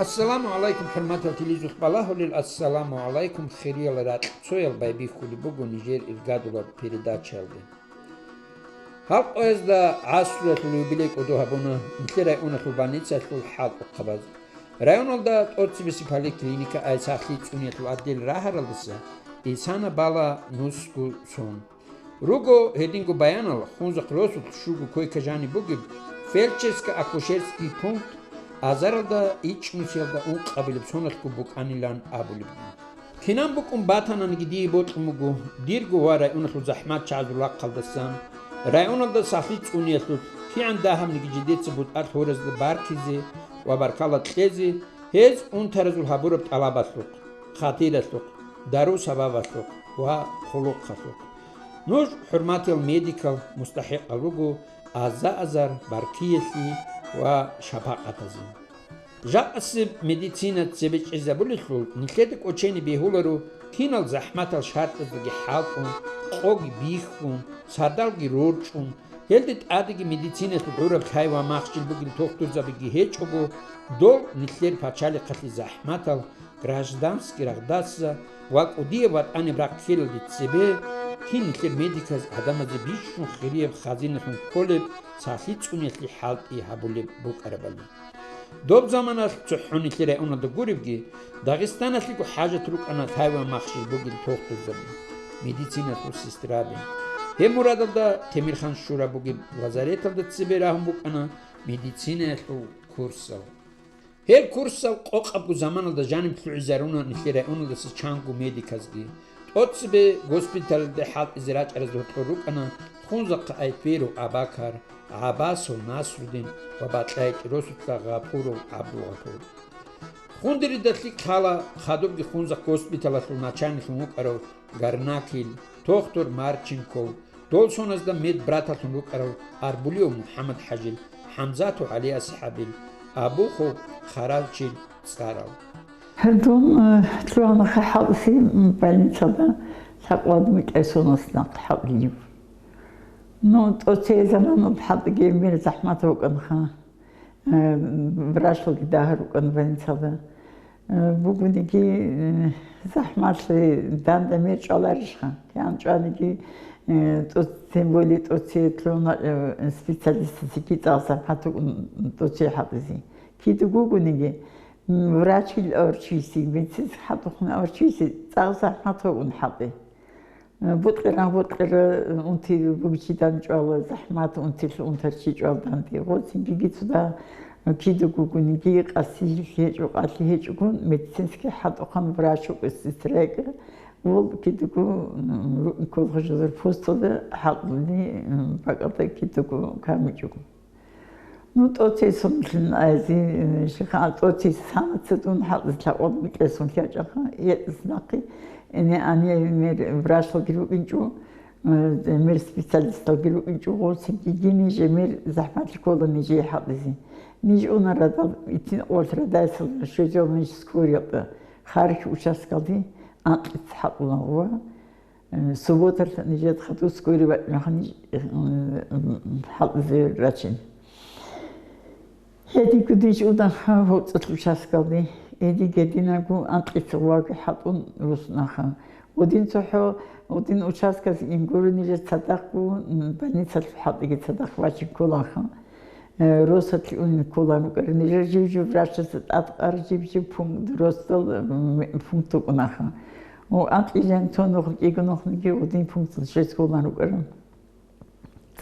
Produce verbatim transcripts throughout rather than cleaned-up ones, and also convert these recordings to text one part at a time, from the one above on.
Ассаламу гӀалайкум, хӀурматал телевизоралъ балагьулел, ассаламу гӀалайкум, хириял ракьцоял байбихьулеб буго нижер иргадулаб передачаялде. Гьал къоязда гӀасруялъул юбилей кӀодо гьабуна нилъер районалъул больницаялъул хӀалтӀухъабаз. Районалда тӀоцебесеб поликлиника, ай сахлъи цӀуниялъул отдел рагьаралдаса исана бала нусго сон. Руго гьединго баянал, Хунзахъ росулъ щуго койка жаниб бугеб фельдшерско-акушерский пункт, азаралда ичӀнусиялда ункъабилеб соналъго букӀанилан абулебги. Кинаб букӀун батаниги дие бокьун буго, дирго ва районалъул захӀматчагӀазул рахъалдасан, районалда сахлъи цӀуниялъулъ, кигӀан дагьабниги жидеца бутӀа лъуразда баркизе ва баркала кьезе гьез унтаразул гьабураб тӀалабалъухъ, хатиралъухъ, дару сабабалъухъ ва хъулухъалъухъ. Нуж, хӀурматиял медикал, мустахӀикъал руго аза-азар баркиялъе ва шапакъатазе. Жакъасеб медицина цебе чӀезабулелъул, нилъеда кӀочене бегьуларо кинал захӀматал шартӀаздаги хӀалтӀун, къоги бихьун, сардалги рорчӀун, гьелде тӀадеги медициналъул гӀураб лъай ва махщел бугел тухтурзабиги гьечӀого, дол нилъер пачалихъалъе захӀматал, гражданский рагъдаса ва кӀудияб ватӀаниб рахъ ккелалде цебе, кин нилъер медиказ гӀадамазе бищун хирияб хазиналъун кколеб, сахлъи цӀуниялъе хӀалтӀи гьабулеб букӀарабали. Доб заманалъ цохӀо нилъер районалда гуребги, Дагъистаналъего хӀажат рукӀана лъай ва махщел бугел тухтурзаби, медициналъул сестраби. Гьеб мурадалда Темирхан-Шура бугеб лазареталда цебе рагьун букӀана медицинаялъул курсал. Гьел курсал къокъабго заманалда жаниб лъугӀизаруна нилъер районалдаса чанго медиказги. ТӀоцебе госпиталалде хӀалтӀизе рачӀаразда гьоркьор рукӀана Хунзахъа Айтберов Абакар, ГӀабасов Насрудин ва БакьайтӀи росулъа Гъапуров ГӀабдулгъапур. Хундеридалъи ккала хадубги Хунзахъ госпиталалъул начальниклъун вукӀарав Гарнакил, тохтор Марченков, дол соназда медбраталъун рукӀарав Арбулиев МухӀаммад-хӀажил, ХӀамзатов ГӀали-асхӀабил, Абухов Харалчил цӀарал. Гьардун, э, лъугьана хӀалтӀизе, м, больницада лъакъвад микьай сонас нахъ хӀалтӀилев. Ну, тӀоцей заманалда хӀалтӀиги мер захӀмат вукӀанха. Э, врачлъиги дагьа рукӀана больницада. Э, бугониги, э, захӀмалъи данда мер чӀваларищха? КигӀан чӀваниги, э, тӀоц-, тем более тӀоцеялъул, э, специалистасе кицӀал захӀмат вукӀун тӀоцей хӀалтӀизе. Кидаго вугониги, м, врачил аварчиясе, медицинский хӀалтӀухъан аварчиясе цӀакъ захӀмат вукӀун хӀалтӀи. БутӀкьиран-бутӀкьира унти бугичи данчӀвала, захӀмат унтилъ унтарчи чӀвал данде. Гъоцинги цуда кидаго вугониги, къасилъи гьечӀо, къалъи гьечӀогун, медицинский хӀалтӀухъан врач вукӀа, сестра йикӀа, вол кидаго, м, колхозалъул посталда хӀалтӀулни, м, бакӀалда кидаго камичӀого. Ну, тӀоцей сунлъин айзи, э, шихъа, тӀоцей санаца дун хӀалтӀизе лъакъвад микьай сунлъи ячӀаха, гьезда нахъе, эне, ане мер врачлъиги рукӀинчӀо, э, мер специалисталги рукӀинчӀо, гъоцинги ниж мер захӀмалъи ккола нижее хӀалтӀизе. Ниж уна радал, итин къолъ радайсал щвезал ниж скорияда, Харихь участкалде анкьица хӀалтӀула ва Э, субботалъ нижеда хадуб скорый вачӀунахъ ниж, э, хӀалтӀизе рачин. Гьединго ниж унаха гьоцӀалъ участкалде, гьедин гьединаго анкьица ваги хӀалтӀун русунаха. Гъодин цохӀо, гъодин участказ ингуро нижер цадахъго, м, больницалъ хӀалтӀиги цадахъ вачин кколаха. Э, росалъ унел кколан рукӀарал нижер жив-жив врачаца тӀадкъар, жив-жив пункт, росдал, м, пункт вукӀунаха. О, анкьилан цо нух, кӀиго нухниги гъодин пункталъ щвез кколан рукӀарал.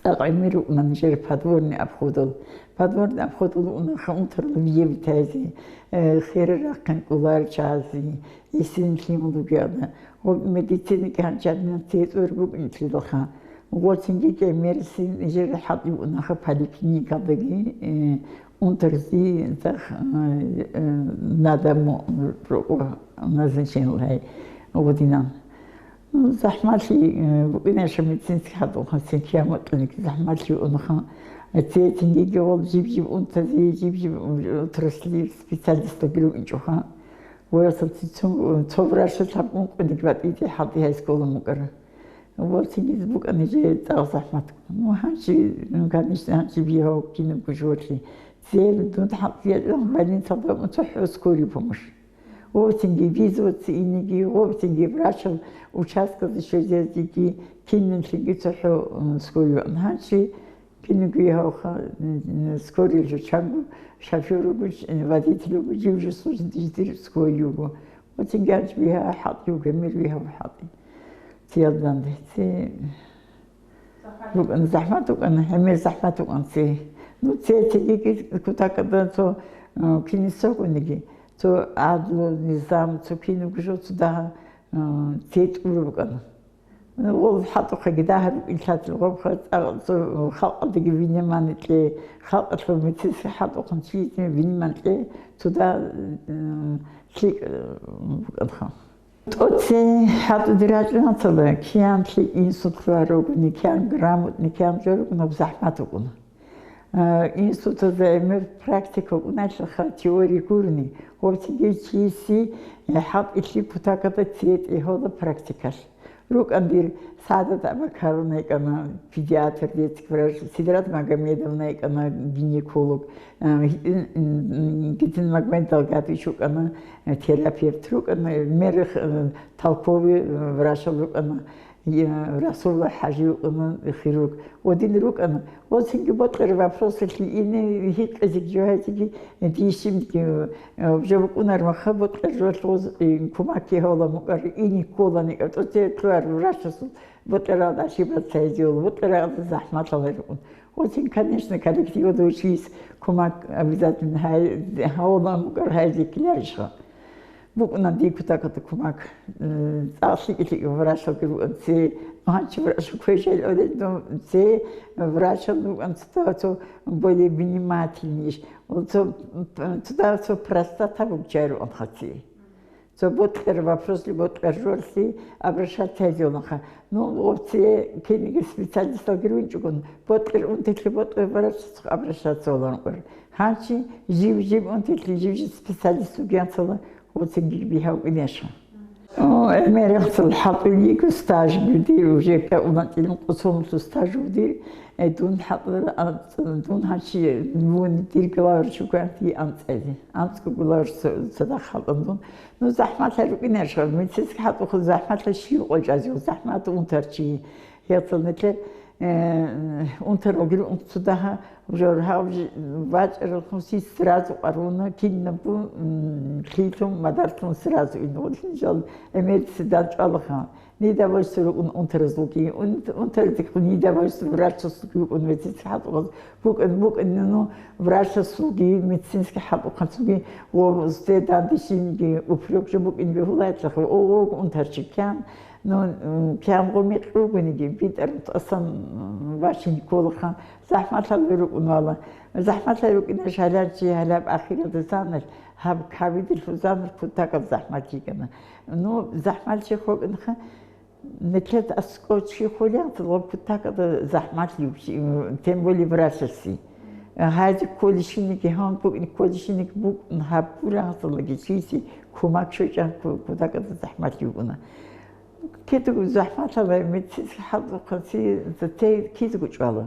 ЦӀакъ гӀемер рукӀуна нижер подворный обходал. Подворный обходал унаха унтарал виевитазе, э, херал рахъин кӀоларел чагӀазе, гьесин лъимал вугеана. Гъоб медицинаги гьанчадинаб цецӀор букӀинчӀлъидалха. Гъоцинги кӀемерси нижер хӀалтӀи унаха поликлиникалдаги, э, унтарзи, зах-, э, э, надамо рокъо назначение лъай гъодинан. Ну, захӀмалъи, э, букӀинаша медицинский хӀалтӀухъан синкияматӀуники захӀмалъи унаха. Цецинги гьавал жиб-жиб унтази, жиб-жиб отрасли специалистаги рукӀинчӀоха. Васалци цо, цо врачалъ гьаб ункъониги батӀиде хӀалтӀи гьай сколан букӀара. Васигиз букӀана жеги цӀакъ захӀмат. Ну, гьанжи, ну, конечно, гьанжи бигьав кинабго жолъи. Цел дун хӀакъ гьечӀо больницалда цохӀо скорый помощь. Гъобцинги визваться инеги, гъобцинги врачал участказе щвезеги, киналъеги цохӀо, м, скорый. Гьанчи кинниги гьавха, м, скорый жо чанго шофёр вуго, ч-, водитель вуго, жив жо служит дир скорый вуго. Гъобцинги гьанчи бигьа хӀакъ юго, мер бигьа хӀакъи. Цел данде, ци БукӀана, захӀмат букӀана, гӀемер захӀмат букӀана цее. Ну, цее цеги кутакада цо, э, кинисагониги, цо гӀадлу, низам, цо кинуги жо цо дагьа, э, цее тӀура букӀана. Ну, гъол хӀатӀухъаги дагьа рукӀин лъатил гъобха цӀакъ цо халкъалдаги виниман кье, халкъалъул мецесги хӀатӀухъан чиизме виниман кье, цо да, э, лъикӀ, э, букӀанха. ТӀоце хӀатӀуде рачӀунатала, киянлъи институт ругони, киян грамотный, киян жо ругони, гьаб захӀмат букӀуна. А, институтазда гӀемер практика букӀунайлъаха, теория гурони, гьобцинги чиясе, э, хӀатӀилъи кутакада цие тӀегьола практикалъ. РукӀан дир СагӀадат Абакаровна йикӀана, педиатр, детский врач, Сидрат Магомедовна йикӀана, гинеколог, а, гьитӀин, м, м, гьитӀин Магомед Далгатович вукӀана, терапевт рукӀана, мер, э, толковый, э, врачал рукӀана, э, Расулла ХӀажи вукӀана, хирург. Один рукӀана. Гъоцинги бокьараб вопросалъе ине гьикъизе жо гьезиги, дийщимги, э, уже букӀунар маха бокьар жо лъоз, э, кумаки гьола мукӀар, ине ккола никӀар, тӀоце ккола врачасул бокьарал ошибаться гьезиул, бокьарал захӀматал гьарикӀун. Гъоцин, конечно, коллективалда учись кумак обязательно гьай-, гьавулан букӀар гьайзе ккеларищха. БукӀуна дигу таката кумак, м, цӀакъ лъикӀ-лъикӀ врачалги рукӀан цее, гьанчи врачал квешал гӀодел, ну, цее врачал рукӀан цо, цо более внимательнейш, цо, цо, цо простота бугчай рукӀанха цее. Цо бокьараб вопрослъи, бокьараб жоялъе обращаться гьезеюнха. Ну, гъоцие киниги специалисталги рунчӀогун, бокьараб унтилъе бокьараб врачасухъ обращаться гьоларо. Гьанчи жив-жив унтилъе жив-жив специалист вугеян цала, гъоцинги бигьав кӀинеша. О, гӀемерисел хӀалтӀулъ йиго стаж бугеб дир, уже кӀиабилеб ункъо сомлъу стаж бугеб дир, э, дун хӀалтӀула, а, дун гьанчи, вун дир главврач вугев анцӀила. АнцӀго главврач цадахъ хӀалтӀун дун. Ну, захӀматлъи рукӀинарищха, медицинский хӀалтӀухъ захӀматлъи щиб къо чӀезегӀан, захӀмат унтарчи. Гьелъул нилъер, э, унтаралги рукӀун цо дагьа, уже гьав жи-, вачӀаралхунси сразу къаруна, кинабго, м, лъилъун, мадарлъун сразу ин. Гъолъин жал эмерисидан чӀвалаха. Недовольство рукӀун унтаразулги, ун-, унтаразухъ недовольство врачасулги рукӀун, медицинский хӀалтӀухъ букӀун, букӀун, ну, врачасулги, медицинский хӀалтӀухъанцулги, ва сте дандешинги упрек жо букӀин бегьулаялъха, о, о, унтарчи ккан, ну, м, ккан гъо мекъи вугониги, битӀарун тӀасан, м, вачине кколаха, захӀматлъи рукӀун вала. ЗахӀматлъи рукӀине шаларчи гьалаб ахиралда занал, гьаб кавидалъул занал кутакаб захӀмат йигана. Ну, захӀматлъи хокӀинха, Нилъеда аскӀов чи холев, гъоб кутакаб захӀматлъи, тем более врачасе. Гьазе кколищиниги гьан букӀин, кколищиниги букӀун гьабураб гьасалаги чиясе кумак щвечӀан ку-, кутакаб захӀматлъи бугуна. Кидаго захӀматлъала медицинский хӀалтӀухъанци, те кидаго чӀвала.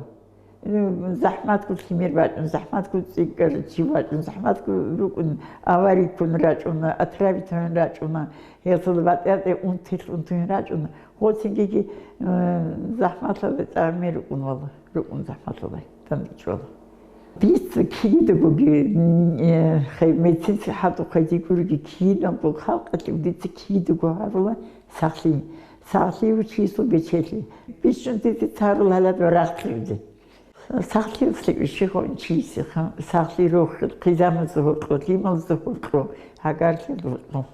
ЗахӀматго лъимер бачӀун, захӀматго цӀикӀкӀар чи бачӀун, захӀматго рукӀун, аварий ккун рачӀуна, отравить гьавун рачӀуна, гьелъул батӀи-батӀи унтилъ унтун рачӀуна. Гъоцингиги, э, захӀматлъала тӀамир рукӀун вала, рукӀун захӀматлъала, тандичӀвала. Дица кидагоги, э, хай-, медицинский хӀалтӀухъ гьедигурги кинабго халкъалъе дица кидаго гьарула сахлъи. Сахлъи вуч гьесул бечелъи. Бичун дица царул гьалад ва рахлъи узи. Сахлъи вуслъи ишихъо инчиясеха, сахлъи рохел, хъизамазда гьоркьо, лъималазда гьоркьо, гьагарлъи гьоркьо.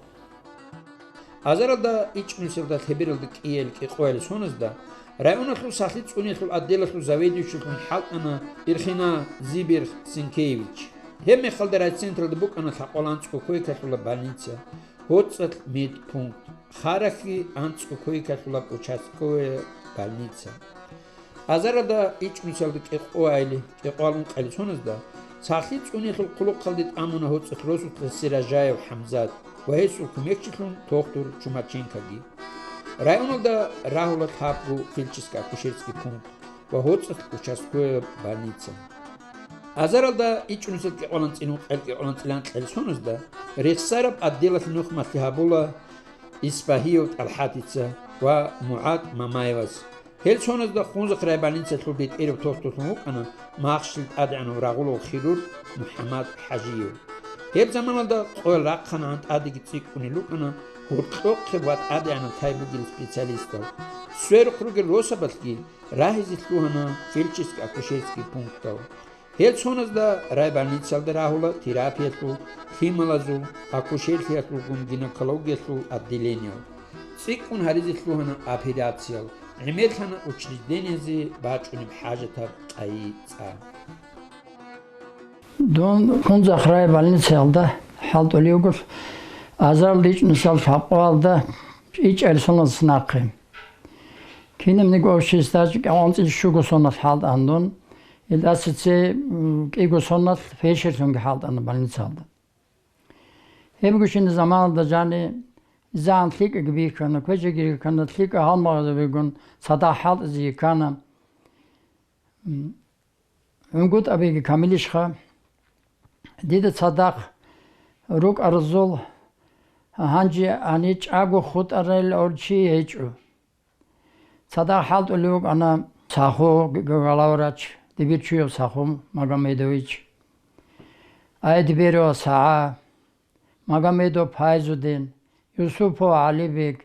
Азаралда ичӀнусиялда лъебералда кӀиялъ кӀикъоялъ соназда районалъул сахлъи цӀуниялъул отделалъул заведующиялъун хӀалтӀана Ирхина Зиберх Синкеевич. Гьеб мехалда райцентралда букӀана лъабкъоялда анцӀго койкалъула больница, гьоцӀалъ медпункт, харахьги анцӀго койкалъулаб участковая больница. Азаралда ичӀнусиялда кӀикъоялъ, кӀикъоялда ункъоялъ соназда сахлъи цӀуниялъул хъулухъалде тӀамуна гьоцӀалъ росулъа Сиражаев ХӀамзат ва гьесул кумекчилъун тохтур Чумаченкоги. Районалда рагьула лъабго фельдшерско-акушерский пункт ва гьоцӀалъ участковая больница. Азаралда ичӀнусел кӀикъоялда анцӀила кӀикъоялда анцӀила кьел соназда рехсараб отделалъе нухмалъи гьабула Исбагьиев ТӀалхӀатица ва МугӀад Мамаевас. Гьел соназда Хунзахъ райбольницалъул бетӀерав тохтолъун вукӀана махщел тӀадегӀанав рагъулев хирург МухӀаммад ХӀажиев. Гьеб заманалда къоял рахъанагӀан тӀадеги цӀикӀкӀунел рукӀана гьоркьохъеб ва тӀадегӀанаб тай бугел специалистал. Сверухъ ругел росабалъги рагьизе лъугьана фельдшерско-акушерский пунктал. Гьел соназда райбольницалда рагьула терапиялъул, лъималазул, акушерлъиялъулгун гинекологиялъул отделениял. ЦӀикӀкӀун гьаризе лъугьана операциял, гӀемерлъана учреждениезе бачӀунеб хӀажатаб къайи цӀа. Дун Хунзахъ райбольницаялда хӀалтӀулев вугелъ, азаралда ичӀнусел лъабкъоялда ичӀел соналъ нахъе. Кинабниги общий стаж кӀикъоялда анцӀила щуго соналъ хӀалтӀана дун. Илдаса цее, м, кӀиго соналъ фельдшерлъунги хӀалтӀана больницаялда. Гьеб гущин заманалда жани загьан лъикӀаги бихьана, квешаги рихьана, лъикӀа гьалмагъзабигун цадахъ хӀалтӀизе йиккана. М, ГӀунгутӀабиги камилищха? Дида цадахъ рукӀаразул гьанже гьаничӀаго хутӀарал чи гьечӀо. Цадахъ хӀалтӀулев вукӀана Саху г-, г-, главврач, дибир чуяв Саху Магомедович, Айдберова СагӀа, Магомедов Пайзудин, Юсупов ГӀалибег,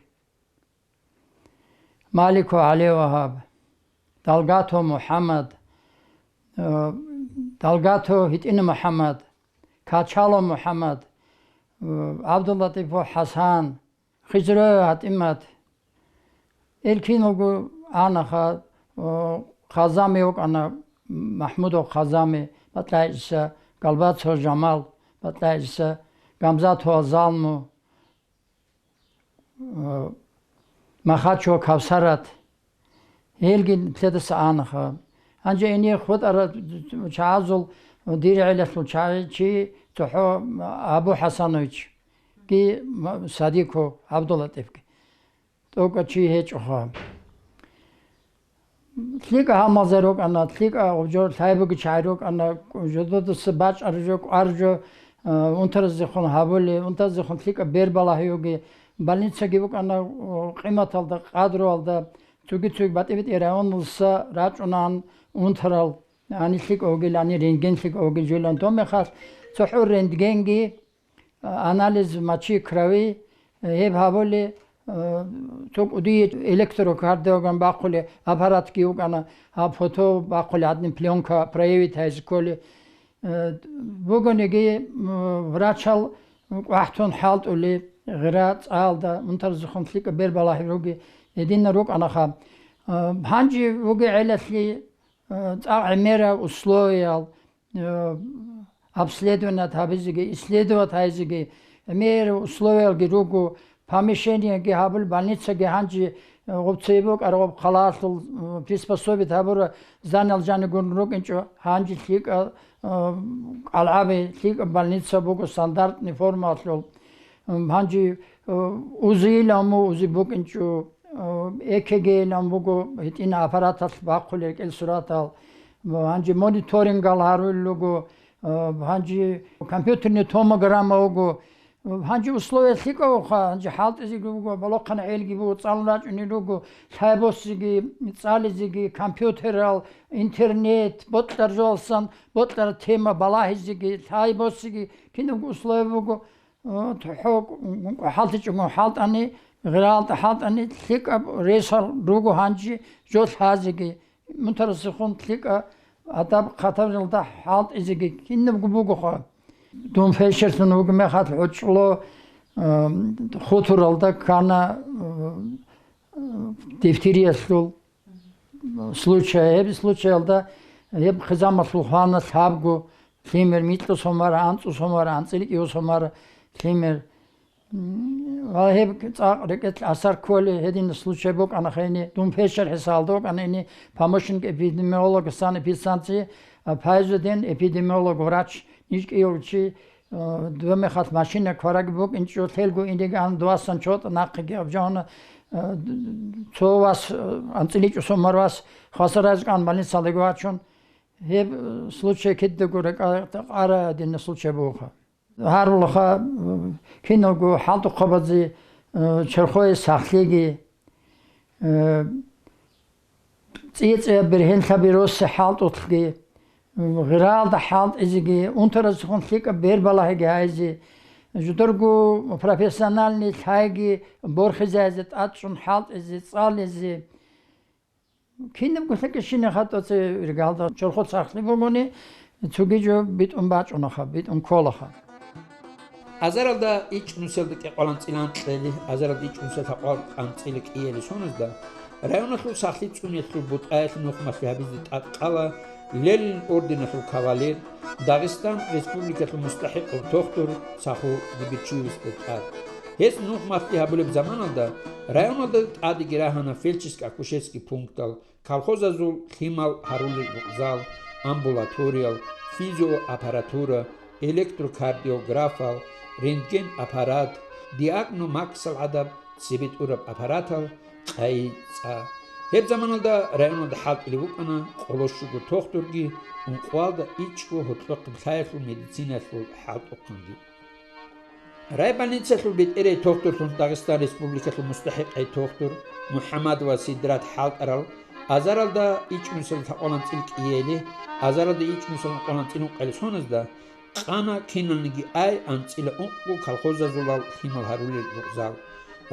Маликов ГӀалиВагьаб, Далгатов МухӀаммад, э, Далгатов ГьитӀинав МухӀаммад, Качалов МухӀаммад, э, ГӀабдуллатӀипов ХӀасан, Хизруев ГьатӀимат. Гьел киналго анаха, э, Хъазами вукӀана, МахӀмудов Хъазами, Батлаиса, Галбацов Жамал, Батлаиса, Гамзатова Залму, э, Махачева Кавсарат, гьелги лъедаса анаха. Гьанже гьенир хутӀарал чагӀазул дир гӀелалъул чагӀи чи цохӀо Абу ХӀасанович ги Садико ГӀабдуллатӀипги. ТӀокӀав чи гьечӀоха. ЛъикӀа гьалмагъзаби рукӀана, лъикӀа гъоб жо лъай бугел чагӀи рукӀана, жододаса бачӀараб жо, кӀвараб жо, а, унтараздехун гьабулеб, унтараздехун лъикӀаб бер балагьиги, больницаги букӀана, о, къиматалда, къадруялда, цоги-цоги батӀи-батӀи районалдаса рачӀунан унтарал, гьанир лъикӀав вугилан, гьанир рентген лъикӀав вугилан жойилан. Доб мехалъ цохӀо рентгенги, анализ мочи, крови, э, гьеб гьабули, э, цо кӀудияб электрокардиограмм бахъули аппаратги вукӀана, гьаб фото бахъули гьадин пленка проявить гьайзе кколи. Э, бугониги, м, врачал кӀвахӀтун хӀалтӀули, гъира цӀалда, унтарзехун лъикӀаб бер балагьи руги, гьединал рукӀанаха. Э, гьанже вугеб гӀелалъе, э, цӀакъ гӀемераб условиял, э, обследование гьабизеги, исследовать гьайзеги, гӀемераб условиялги руго, помещениеги гьабул, больницаги гьанже, э, гъоб цебе букӀараб гъоб хъалалъул, э, приспособить гьабураб зданиял жаниб гурун рукӀинчӀо, гьанже лъикӀаб, э, кӀалгӀаби, лъикӀаб больница буго стандартный формаялъул. М, гьанже, э, УЗИ-йилан мун УЗИ букӀинчӀо, э, ЭКГ-йилан буго, гьитӀинаб аппараталъ бахъулел рекӀел суратал. Гьанже мониторингал гьарулел руго, э, гьанже компьютерный томограмма вуго. Гьанже условия лъикӀавха, гьанже хӀалтӀизеги буго, балахъана гӀелги буго, цӀалун рачӀунел руго, лъай босиги, цӀализеги, компьютерал, интернет, бокьараб жоялдасан, бокьараб тема балагьизеги, лъай босиги, кинабго условия буго. О, цохӀо кӀвахӀалтичӀого хӀалтӀани, гъиралда хӀалтӀани, лъикӀаб ресал руго гьанже жо лъазеги, мутарасихун лъикӀаб адаб-хатабалда хӀалтӀизеги кинабго бугоха. Дун фельдшерлъун вугеб мехалъ гӀучӀулъ, э, хуторалда ккана, э, дифтериялъул случай, гьеб случаялда гьеб хъизамалъул хвана лъабго лъимер, микьго сомара, анцӀго сомара, анцӀила кӀиго сомара лъимер. М, ва гьеб цӀакъ рекӀелъ асар кколей гьедин случай букӀана хайни. Дун фельдшер хӀисалда вукӀана гьени, помощник эпидемиолог санэпидстанции, а, Пайзудин эпидемиолог врач, ниж кӀиявчи, а, доб мехалъ машина квараги букӀинчӀо, лъелго инеги ан дуасан чотӀа нахъеги абжагьуна, а, д-, д-, цо вас, а, анцӀила кӀиго сомар вас хвасар гьайзе ккан больницадаги вачун. Гьеб случай кидаго ракӀа-, къара дина случай бугоха. Гьарулаха, киналго хӀалтӀухъабазе, э, чорхое сахлъиги, э, цӀия-цӀия бергьенлъаби россе хӀалтӀулъги, гъиралда хӀалтӀизеги, унтаразехун лъикӀаб бер балагьиги гьайзе, жударго профессиональный лъайги борхизайзе, тӀадчӀун хӀалтӀизе, цӀализе. Кинабго лъикӀаб щинаб хатӀаца иргалда чорхо сахлъи бугони, цоги жо битӀун бачӀунаха, битӀун кколаха. Азаралда ичӀнусиялда кӀикъоялда анцӀила анкьили, азаралда ичӀнусиялда лъабкъоялда анцӀила кӀиялил соназда районалъул сахлъи цӀуниялъул бутӀаялъе нухмалъи гьабизе тӀадкъала Ленин орденалъул кавалер, Дагъистан Республикалъул мустахӀикъав тохтур Саху Дибирчиевасда тӀад. Гьес нухмалъи гьабулеб заманалда районалда тӀадеги рагьана фельдшерско-акушерский пунктал, колхозазул лъимал гьарулел рукъзал, амбулаториял, физиоаппаратура, электрокардиографал, рентген аппарат, диагномаксал гӀадаб цебетӀураб аппаратал, къайи цӀа. Гьеб заманалда районалда хӀалтӀулев вукӀана къоло щуго тохтурги, ункъоялда ичӀго гьоркьохъеб лъаялъул медицинаялъул хӀалтӀухъанги. Райбольницалъул бетӀерай тохтурлъун Дагъистан Республикалъул мустахӀикъай тохтур МухӀаммадова Сидрат хӀалтӀарал азаралда ичӀнусиялда лъабкъоялда анцӀила кӀиялил, азаралда ичӀнусиялда лъабкъоялда анцӀила ункъоялил соназда къана киналниги ай анцӀила ункъго колхозазулал лъимал гьарулел рукъзал,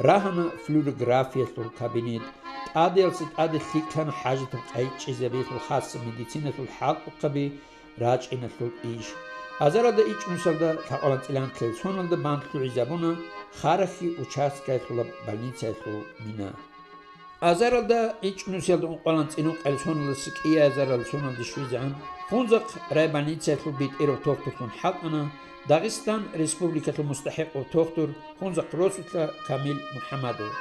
рагьана флюорографиялъул кабинет, тӀаделъи тӀаде лъикӀлъана хӀажатаб къайи чӀезабиялъул хасаб медициналъул хӀалтӀухъаби, рачӀиналъул иш. Азаралда ичӀнусиялда лъабкъоялда анцӀила анкьил соналда бан лъугӀизабуна Харахьи участкаялъулаб больницаялъул мина. Азаралда ичӀнусиялда ункъоялда анцӀила ункъоялил соналдаса кӀиазарал соналде щвезегӀан Хунзахъ райбольницаялъул бетӀерав тохтурлъун хӀалтӀана Дагъистан Республикалъул мустахӀикъав тохтур Хунзахъ росулъа Камил МухӀаммадов.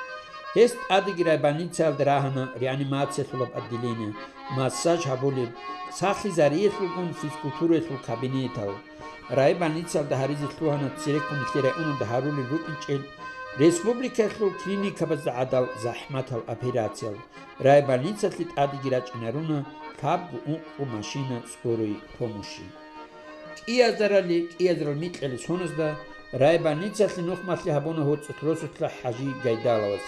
Гьес тӀадеги райбольницаялда рагьана реанимациялъулаб отделение, массаж гьабулеб, сахлъизариялъулгун физкультураялъул кабинетал. Райбольницаялда гьаризе лъугьана цереккун нилъер районалда гьарулел рукӀинчӀел республикаялъул клиникабазда гӀадал захӀматал операциял. Райбольницалъе тӀадеги рачӀинаруна лъабго-ункъго машина скорой помощи. КӀиазарали, кӀиазарал микьали соназда райбольницалъе нухмалъи гьабуна гьоцӀалъ росулъа ХӀажи Гайдаловас.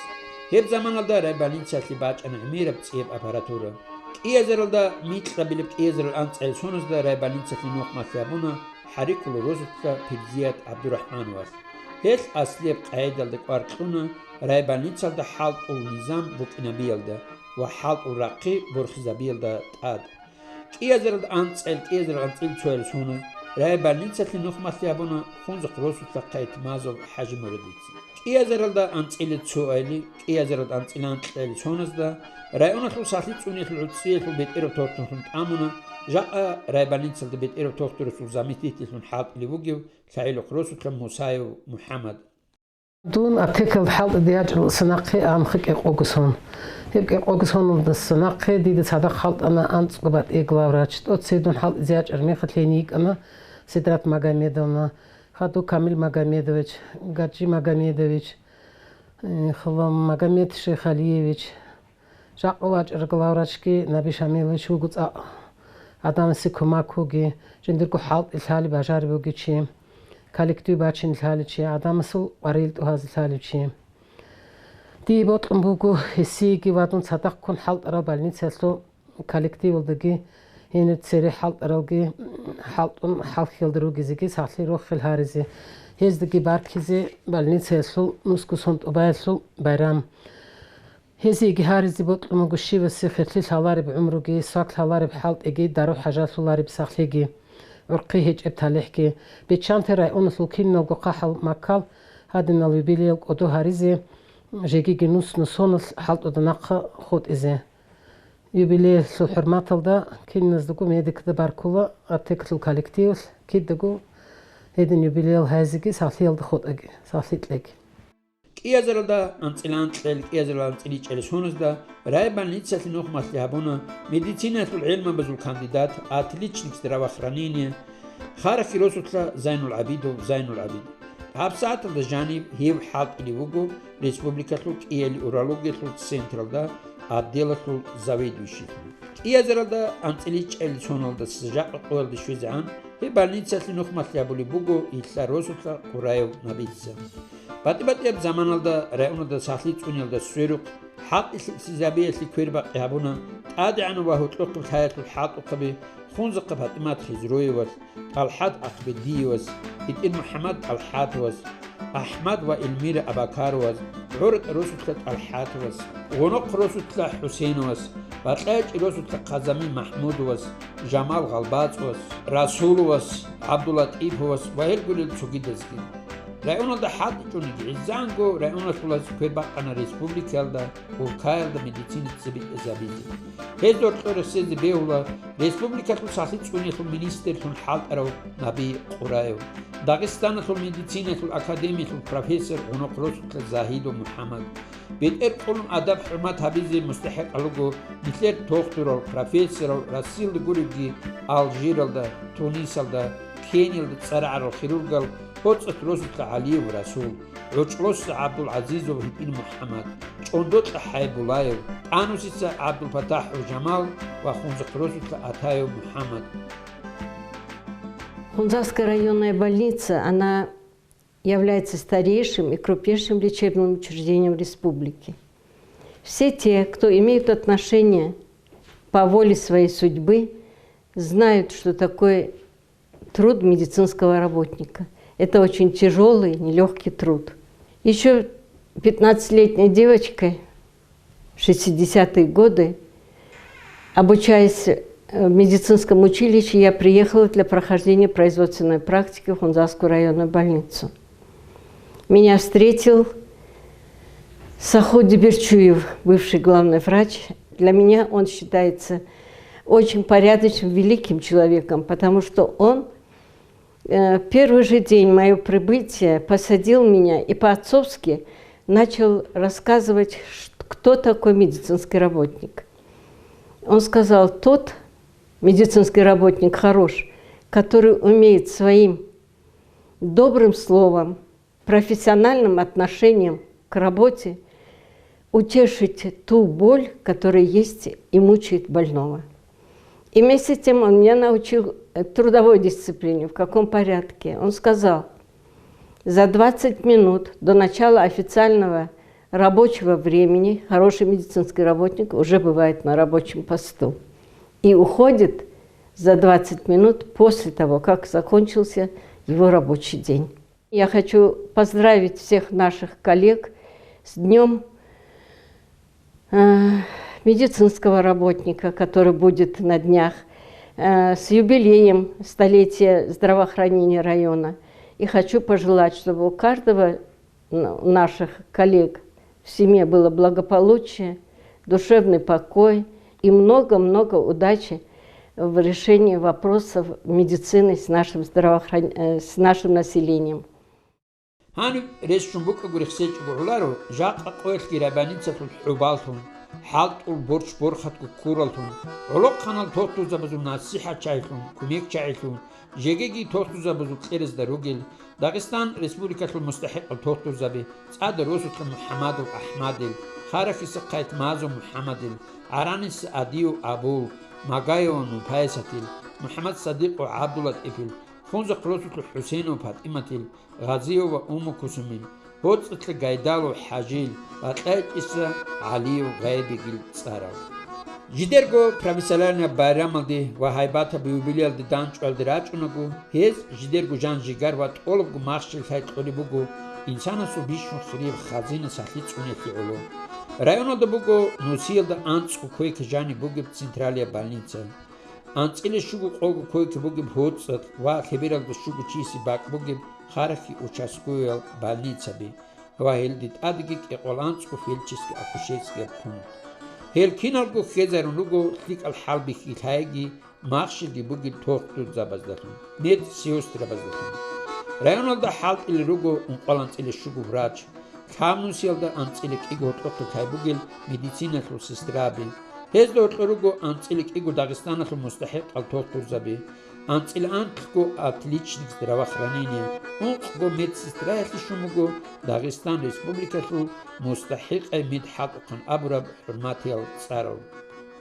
Гьеб заманалда райбольницалъе бачӀана гӀемераб цӀияб аппаратура. КӀиазаралда микьабилеб кӀиазарал анцӀил соназда райбольницалъе нухмалъи гьабуна ХӀарикул росулъа Пирзият ГӀабдурахӀмановас. Гьелъ аслияб къайдалда кӀвар кьуна райбольницалда хӀалтӀул низам букӀинабиялда ва хӀалтӀул рахъи борхизабиялда тӀад. КӀиазаралда анцӀил, кӀиазарал анцӀил цоял соназ райбольницалъе нухмалъи гьабуна Хунзахъ росулъа Хъайтмазов ХӀажимурадица. КӀиазаралда анцӀила цоайли, кӀиазаралда анцӀила анкьил соназда районалъул сахлъи цӀуниялъул гӀуцӀиялъул бетӀерав тохтурлъун тӀамуна жакъа райбольницалда бетӀерав тохтурасул заместительлъун хӀалтӀулев вугев ЛъагӀилухъ росулъа Мусаев МухӀаммад. Дун аптекалда хӀалтӀизе ячӀарал нахъе амха кӀикъого сон. Гьеб кӀикъого соналдаса нахъе дида цадахъ хӀалтӀана анцӀго батӀи главврач. ТӀоцебе дун хӀалтӀизе ячӀараб мехалъ гьенив йикӀана Седрат Магомедовна, хадув Камил Магомедович, Гаджи Магомедович, э, хала Магомед Шейхалиевич. Жакъа вачӀарав главврачги Наби Шамилович вуго цӀакъ. Гьадамасе кумек бугев, жиндирго хӀалтӀи лъалеб бажариб бугев чи, коллектив бачине лъалев чи, гьадамасул къварил тӀугьазе лъалев чи. Дие бокьун буго гьесиеги ва дун цадахъ ккун хӀалтӀарал больницаялъул коллективалдаги, гьенир цере хӀалтӀаралги хӀалтӀун хӀалхьиялда ругезеги сахлъи рохел гьаризе, гьездаги баркизе больницаялъул нусго сон тӀубаялъул байрам. Гьезиеги гьаризе бокьун буго щивасе хирлъи лъалареб гӀумруги, свак лъалареб хӀалтӀиги, дару-хӀажалъулареб сахлъиги, гӀурхъи гьечӀеб талихӀги. Биччанте районалъул киналго хъахӀал маккал гьадинал юбилеял кӀодо гьаризе, жегиги нус-нусоналъ хӀалтӀуда нахъа хутӀизе. Юбилеялъул хӀурматалда киназдаго медикда баркула аптекалъул коллективалъ, кидаго гьедин юбилеял гьайзеги сахлъиялда хутӀаги, сахлъи кьеги. КӀиазаралда анцӀила анкьил, кӀиазарал анцӀила ичӀел соназда райбольницалъе нухмалъи гьабуна медицинаялъул гӀилмабазул кандидат, отличник здравоохранения, Харахьи росулъа Зайнул ГӀабидов Зайнул ГӀабид. ГьабсагӀаталда жаниб гьев хӀалтӀулев вуго республикалъул кӀиялил урологиялъул централда, отделалъул заведующиялъул. КӀиазаралда анцӀила чӀел соналдаса жакъа къоялде щвезегӀан, гьеб больницалъе нухмалъи гьабулеб буго гьелъа росулъа Къураев Набица. БатӀи-батӀияб заманалда районалда сахлъи цӀуниялда сверухъ, хӀалтӀилъи-, лъизабиялъе квербакъи гьабуна ТӀадегӀанав ва гьоркьохъеб лъаялъул хӀалтӀухъаби Хунзахъа ПатӀимат Хизруевас, ТӀалхӀат Ахбедиевас, ГьитӀин МухӀаммад ТӀалхӀатовас, АхӀмад ва Эльмира Абакаровас, ГӀоротӀа росулъа ТӀалхӀатовас, Гъунохъ росулъа ХӀусеновас, БакьачӀи росулъа Хъазами МахӀмудовас, Жамал ГъалбацӀовас, Расуловас, ГӀабдулатӀиповас ва гьел гурел цогидазги. Районалда хӀалтӀичӀониги гӀезегӀанго районалъулаз квер бакъана республикаялда, улкаялда медицина цебетӀезабизе. Гьез гьоркьор рехсезе бегьула республикалъул сахлъи цӀуниялъул министрлъун хӀалтӀарав Наби Къураев, Дагъистаналъул медицинаялъул академиялъул профессор Гъунохъ росулъа Загьидов МухӀаммад. БетӀер къулун адаб-хӀурмат гьабизе мустахӀикъал руго нилъер тохтурал, профессорал, Россиялда гуребги, Алжиралда, Тунисалда, Кениялда цӀарагӀарал хирургал ГьоцӀат росулъа ГӀалиев Расул, ГӀочӀлъоса ГӀабдулгӀазизов ГьитӀин МухӀаммад, ЧӀондокьа ХӀайбулаев, ТӀанусица ГӀабдулпатахӀов Жамал ва Хунзахъ росулъа Атаев МухӀаммад. Хунзахская районная больница, она является старейшим и крупнейшим лечебным учреждением республики. Все те, кто имеют отношение по воле своей судьбы, знают, что такое труд медицинского работника. Это очень тяжелый, нелегкий труд. Еще пятнадцатилетней девочкой в шестидесятые годы, обучаясь, э, в медицинском училище, я приехала для прохождения производственной практики в Хунзахскую районную больницу. Меня встретил Сахуди Берчуев, бывший главный врач. Для меня он считается очень порядочным, великим человеком, потому что он, э, первый же день моего прибытия посадил меня и по-отцовски начал рассказывать, ш-, кто такой медицинский работник. Он сказал: «Тот медицинский работник хорош, который умеет своим добрым словом, профессиональным отношением к работе утешить ту боль, которая есть и мучает больного». И вместе с тем он меня научил, э, трудовой дисциплине, в каком порядке. Он сказал: «За двадцать минут до начала официального рабочего времени хороший медицинский работник уже бывает на рабочем посту и уходит за двадцать минут после того, как закончился его рабочий день». Я хочу поздравить всех наших коллег с днём, э, медицинского работника, который будет на днях, э, с юбилеем столетия здравоохранения района. И хочу пожелать, чтобы у каждого н-, наших коллег в семье было благополучие, душевный покой и много-много удачи в решении вопросов медицины с нашим здравоохран-, э, с нашим населением. Гьаниб рес ччун букӀаго рехсечӀого гӀоларо, жакъа къоялъги райбольницалъул хӀубаллъун, хӀалтӀул борч-борхатго ккураллъун, гӀолохъанал тохтурзабазул насихӀатчагӀилъун, кумекчагӀилъун, жегиги тохтурзабазул кьеразда ругел, Дагъистан Республикалъул мустахӀикъал тохтурзаби, цӀадаб росулъа МухӀамадов АхӀмадил, Харахиса Хъайтмазов МухӀамадил, ГӀараниса Адиев Абул, Магаева Нупайсатил, МухӀамад-Садикъов ГӀабдулатӀифил, Хунзахъ росулъа ХӀусейнова ПатӀиматил, Гъазиева Умму Кусумил, ГьоцӀалъа Гайдалов ХӀажил, БакьачӀиса ГӀалиев Гъайбегил цӀарал. Жидерго профессиональный байрамалде ва гьайбатаб юбилеялде данчӀвалде рачӀунаго, гьез жидерго жан-жигар ва тӀолабго махщел лъай кьолеб буго инсанасул бищун хирияб хазина сахлъи цӀунелъе гӀоло. Районалда буго нусиялда анцӀго койка жаниб бугеб централияб больница. АнцӀила щуго къого койка бугеб ГьоцӀалъ ва лъебералда щуго чиясе бакӀ бугеб Харахи участковыял больницаби ва гьелде тӀадеги кӀикъоялда анцӀго фельдшерский-акушерскиял пункт. Гьел киналго хьезарун руго лъикӀал хӀалбихьи лъаги, махщелги бугел тохтурзабаздалъун, медсестрабаздалъун. Районалда хӀалтӀулел руго ункъоялда анцӀила щуго врач, лъабнусиялда анцӀила кӀиго гьоркьохъе лъай бугел медициналъул сестраби. Гьезда гьоркьор руго анцӀила кӀиго Дагъистаналъул мустахӀикъал тохтурзаби. анцӀила анкьго отличник здравоохранения, ункъго медсестраялъе щун буго Дагъистан Республикалъул мустахӀикъай мед хӀалтӀухъан абураб хӀурматиял цӀарал.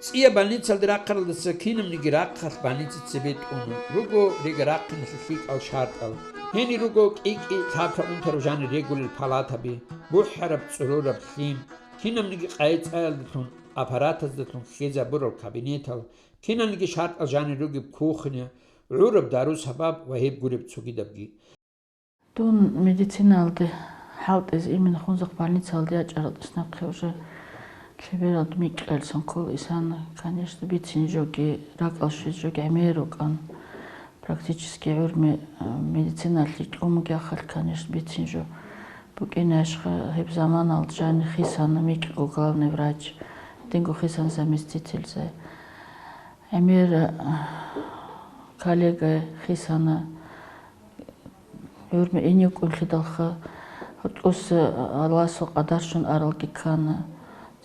ЦӀияб больницалде рахъаралдаса кинабниги рахъалъ больница цебе тӀун руго рега рахъиналъе лъикӀал шартӀал. Гьенир руго кӀи-кӀи лъабкаб унтараб жанир регулел палатаби, бухӀараб цӀорораб лъим, кинабниги къайи-цӀаялдалъун, аппаратаздалъун хьезабурал кабинетал, кинабниги шартӀал жанир ругеб кухня, гӀураб дару-сабаб ва гьеб гуреб цогидабги. Дун медициналде хӀалтӀизе именно Хунзахъ больницалде ячӀарал тӀаснахъе уже лъебералда микьалъун ккола исана, конечно, бицин жоги, ракӀал щвез жоги гӀемер рукӀан. Практически гӀурми, а, медициналъе кьун бугехъалъ, конечно, бицин жо. БукӀине ашха гьеб заманалда жани хисана микьго главный врач, динго хисан заместительзе. ГӀемер, а, коллега хисана, гӀурми инюкӀунлъидалха, гьоркьоса Аллагьасул къадар щун аралги ккана,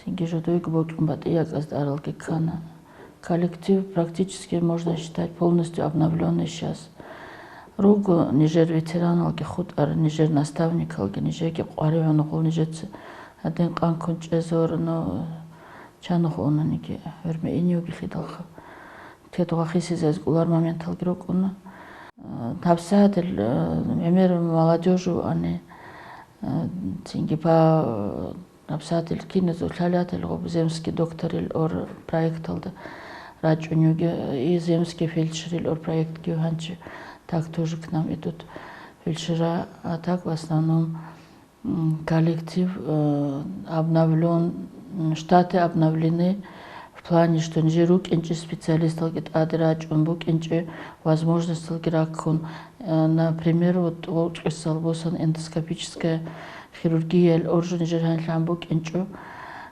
цинги жодойго бокьун батӀиякӀазда аралги ккана. Коллектив практически, можно считать, полностью обновлённый щас. Руго нижер ветераналги хутӀарал, нижер наставникалги, нижеги къваригӀун гъул нижеца гьадин къанккун чӀезавара, но чанухъ унаниги, гӀурми иневги лъидалха. Тедгъа хисизазе кӀолар моменталги рукӀуна. Э, гьабсагӀатил, э, гӀемер молодёжь вуани, э, цинги по, э, гьабсагӀатил киназул лъалатил гъоб «Земский докторил» ор проекталда рачӀун йоги, и «Земский фельдшерил» ор проектги гьанчи так тоже к нам идут фельдшера, а так в основном М, коллектив, э, обновлён, м, штаты обновлены в плане, что нижер рукӀинчӀи специалисталги тӀаде рачӀун букӀинчӀи, возможносталги раккун. Э, например, вот, гъоркьисал босун эндоскопическая хирургиял оржи нижер гьанлъан букӀинчӀо.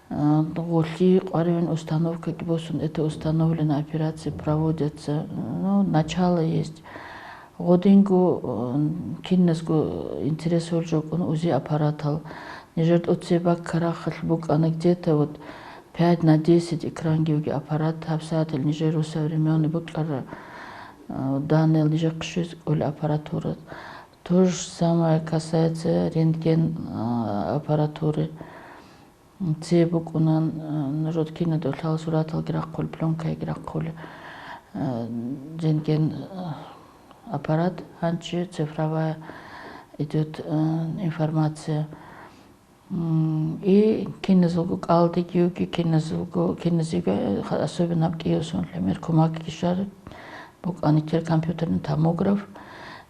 Э, гъолъи къваригӀун установкаги босун, это установлено, операции проводятся. Ну, начало есть. Гъодинго, э, киназго интерес гьоржокӀун УЗИ аппаратал. Нижер тӀоцебе баккарахъалъ букӀана где-то вот пять на десять экрангивги аппарат, гьабсагӀатил нижер современный букӀара, э, данныял нижер хъишизе кӀолеб аппаратура. То же самое касается рентген, э, аппаратуры. Цебе букӀунан, э, нужер киналда лъала сураталги рахъулеб, плёнкаяги рахъулеб, э, рентген, э, аппарат, гьанчи цифровая идёт, э, информация. М, и киназулго кӀалдигиги, киназулго, киназиги, э, особенно гьаб кӀиявсун лъимер кумакги щвараб. БукӀана тер компьютерный томограф,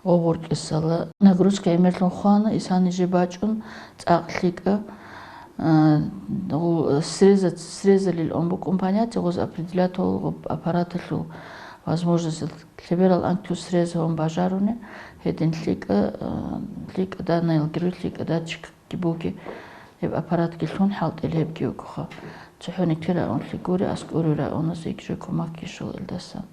гъо гъоркьисала нагрузка гӀемерлъун хвана, исани жиб бачӀун цӀакъ лъикӀа, а, гъу-, среза-, срезалил он букӀун понятие, гъоз определять гьавулгъуб аппараталъул возможность, лъеберал анкьу срезавун бажаруни, гьедин лъикӀа, а, лъикӀа данаялги руй, лъикӀа датчик буги, гьеб аппаратги лъун хӀалтӀил гьебги вугоха. ЦохӀони ккела унлъи гури, аскӀури районазеги жо кумакги щола илдасан.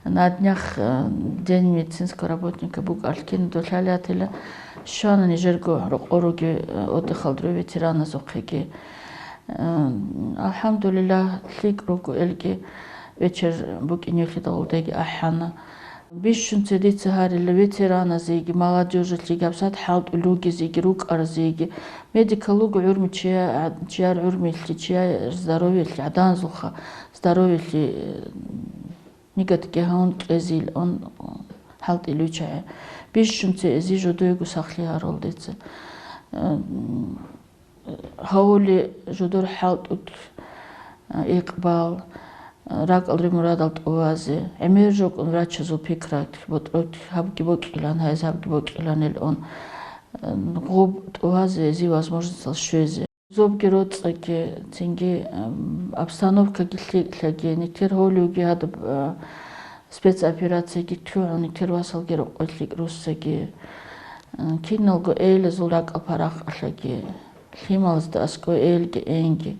На днях, э, День медицинского работника букӀалъ киналда лъалатила, щвана нижерго рокъоруги, э, отдыхалда руй ветераназухъеги. Э, алхӀамдулиллагь, лъикӀ руго элги, вечер букӀинеблъидал гъулдеги ахӀана. Бищунца дица гьарила ветераназеги, молодёжалъеги гьабсагӀат хӀалтӀулел ругезеги, рукӀаразеги. Медикал руго гӀурми чия-, чияр гӀурмилъи, чияр здоровьелъи, гӀаданазулха здоровьелъи, э, нигатги гьавун кьезил он, э, хӀалтӀил вичагӀи. Бищунца эзи жодойго сахлъи гьарул дица. Э, Гьавули жодор хӀалтӀулъ, а, икъбал, а, ракӀалде мурадал тӀувазе, гӀемер жокӀун врачазул пикрат, ботӀрот гьабги бокьилан, гьайз гьабги бокьилан ил он, а, гъоб тӀувазе зи возможностал щвезе. Зобги роцӀаги, цинги, ам, обстановкаги лъикӀлъаги, нитер гьолевги гьадаб, а, спецоперацияги лъугӀун, нитер васалги рокъой лъикӀ руссаги, а, киналго эйлазул ракӀал парахалъаги. Лъималазда аскӀой элги-энги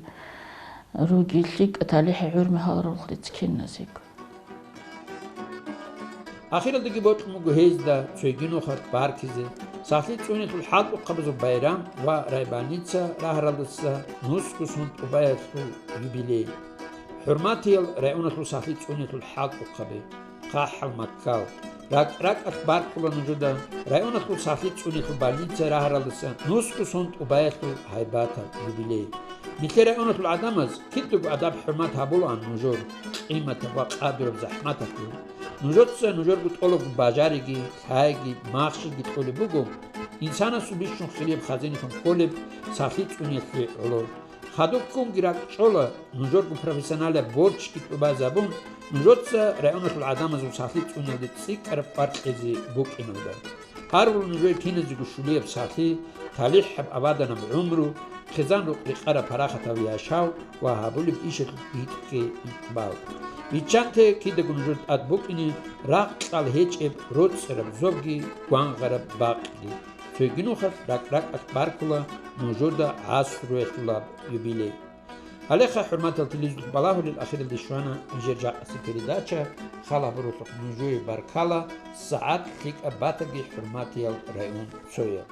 руги, лъикӀа талихӀи гӀурми гьаларулха дица киназего. Ахиралдаги бокьун буго гьезда цоги нухалъ баркизе, сахлъи цӀуниялъул хӀалтӀухъабазул байрам ва райбольница рагьаралдаса нусго сон тӀубаялъул юбилей. ХӀурматиял районалъул сахлъи цӀуниялъул хӀалтӀухъаби! хъахӀал маккал. РакӀ-ракӀалъ баркула нужеда районалъул сахлъи цӀуниялъул больница рагьаралдаса нусго сон тӀубаялъул гьайбатаб юбилей. Нилъер районалъул гӀадамаз кидаго адаб-хӀурмат гьабулаан нужер къиматаб ва къадураб захӀматалъе. Нужеца нужерго тӀолабго бажариги, лъайги, махщелги кьолеб буго, инсанасул бищун хирияб хазиналъун кколеб сахлъи цӀуниялъе гӀоло. Хадуб ккунги ракӀчӀола, нужерго профессионалаб борчги тӀубазабун, нужеца районалъул гӀадамазул сахлъи цӀуниялде цӀикӀкӀараб къваркьезе букӀиналда. Гьарулел нужее киназего щулияб сахлъи, талихӀаб абаданаб гӀумру, хъизан-рукъ рекъараб парахатав яшав ва гьабулеб ишалъул битӀги икъбал. Биччанте кидаго нужер тӀад букӀине рагъ-кьал гьечӀеб роцӀцӀараб зобги гвангъараб бакъги. Цоги нухалъ ракӀ-ракӀалъ баркула нужеда гӀасруялъулаб юбилей. Гьалеха, хӀурматал телевизор балагьулел, ахиралде щвана нижер жакъасеб передача. Хал гьабуралъухъ нужее баркала, сагӀат лъикӀаб батаги, хӀурматиял районцоял.